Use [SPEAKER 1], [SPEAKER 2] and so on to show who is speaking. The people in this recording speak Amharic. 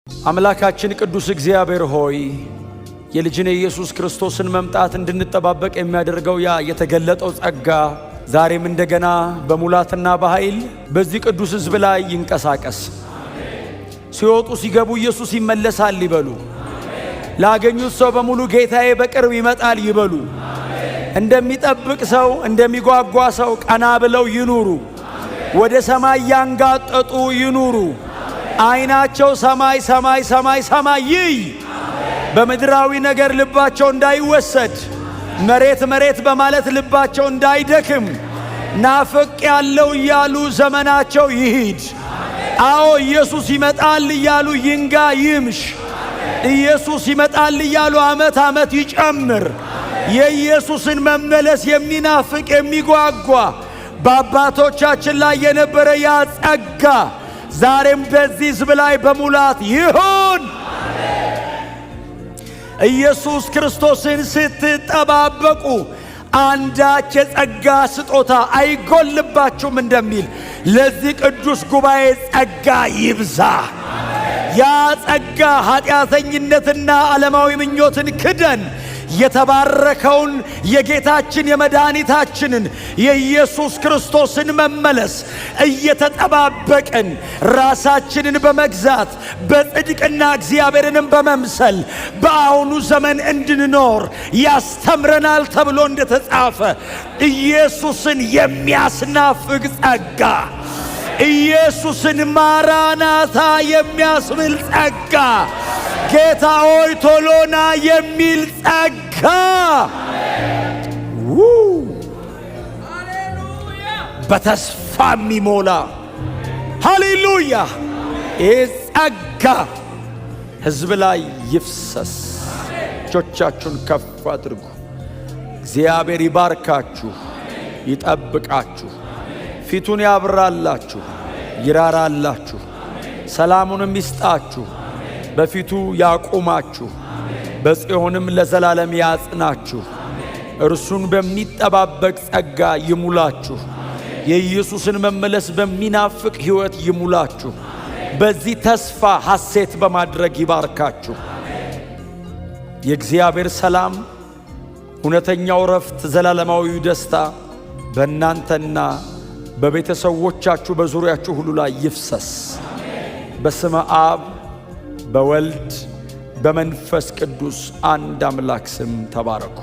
[SPEAKER 1] አምላካችን ቅዱስ እግዚአብሔር ሆይ፣ የልጅህን የኢየሱስ ክርስቶስን መምጣት እንድንጠባበቅ የሚያደርገው ያ የተገለጠው ጸጋ ዛሬም እንደገና በሙላትና በኃይል በዚህ ቅዱስ ሕዝብ ላይ ይንቀሳቀስ። ሲወጡ ሲገቡ ኢየሱስ ይመለሳል ይበሉ። ላገኙት ሰው በሙሉ ጌታዬ በቅርብ ይመጣል ይበሉ። እንደሚጠብቅ ሰው፣ እንደሚጓጓ ሰው ቀና ብለው ይኑሩ። ወደ ሰማይ ያንጋጠጡ ይኑሩ። ዓይናቸው ሰማይ ሰማይ ሰማይ ሰማይ ይይ። በምድራዊ ነገር ልባቸው እንዳይወሰድ፣ መሬት መሬት በማለት ልባቸው እንዳይደክም፣ ናፍቄያለሁ እያሉ ዘመናቸው ይሂድ። አዎ፣ ኢየሱስ ይመጣል እያሉ ይንጋ ይምሽ። ኢየሱስ ይመጣል እያሉ ዓመት ዓመት ይጨምር። የኢየሱስን መመለስ የሚናፍቅ፣ የሚጓጓ፣ በአባቶቻችን ላይ የነበረ ያ ጸጋ ዛሬም በዚህ ሕዝብ ላይ በሙላት ይሁን። ኢየሱስ ክርስቶስን ስትጠባበቁ አንዳች የጸጋ ስጦታ አይጎልባችሁም እንደሚል ለዚህ ቅዱስ ጉባኤ ጸጋ ይብዛ። ያ ጸጋ ኃጢአተኝነትና ዓለማዊ ምኞትን ክደን የተባረከውን የጌታችን የመድኃኒታችንን የኢየሱስ ክርስቶስን መመለስ እየተጠባበቅን ራሳችንን በመግዛት፣ በጽድቅና እግዚአብሔርንም በመምሰል በአሁኑ ዘመን እንድንኖር ያስተምረናል ተብሎ እንደተጻፈ ኢየሱስን የሚያስናፍቅ ጸጋ፣ ኢየሱስን ማራናታ የሚያስብል ጸጋ፣ ጌታ ሆይ ቶሎ ና የሚል ጸጋ ው በተስፋ የሚሞላ፣ ሃሌሉያ! ይህ ጸጋ ሕዝብ ላይ ይፍሰስ። እጆቻችሁን ከፍ አድርጉ። እግዚአብሔር ይባርካችሁ፣ ይጠብቃችሁ፣ ፊቱን ያብራላችሁ፣ ይራራላችሁ፣ ሰላሙንም ይስጣችሁ፣ በፊቱ ያቁማችሁ፣ በጽዮንም ለዘላለም ያጽናችሁ። እርሱን በሚጠባበቅ ጸጋ ይሙላችሁ። የኢየሱስን መመለስ በሚናፍቅ ሕይወት ይሙላችሁ። በዚህ ተስፋ ሐሴት በማድረግ ይባርካችሁ። የእግዚአብሔር ሰላም፣ እውነተኛው ረፍት፣ ዘላለማዊው ደስታ በእናንተና በቤተሰቦቻችሁ በዙሪያችሁ ሁሉ ላይ ይፍሰስ። በስመ አብ፣ በወልድ፣ በመንፈስ ቅዱስ አንድ አምላክ ስም ተባረኩ።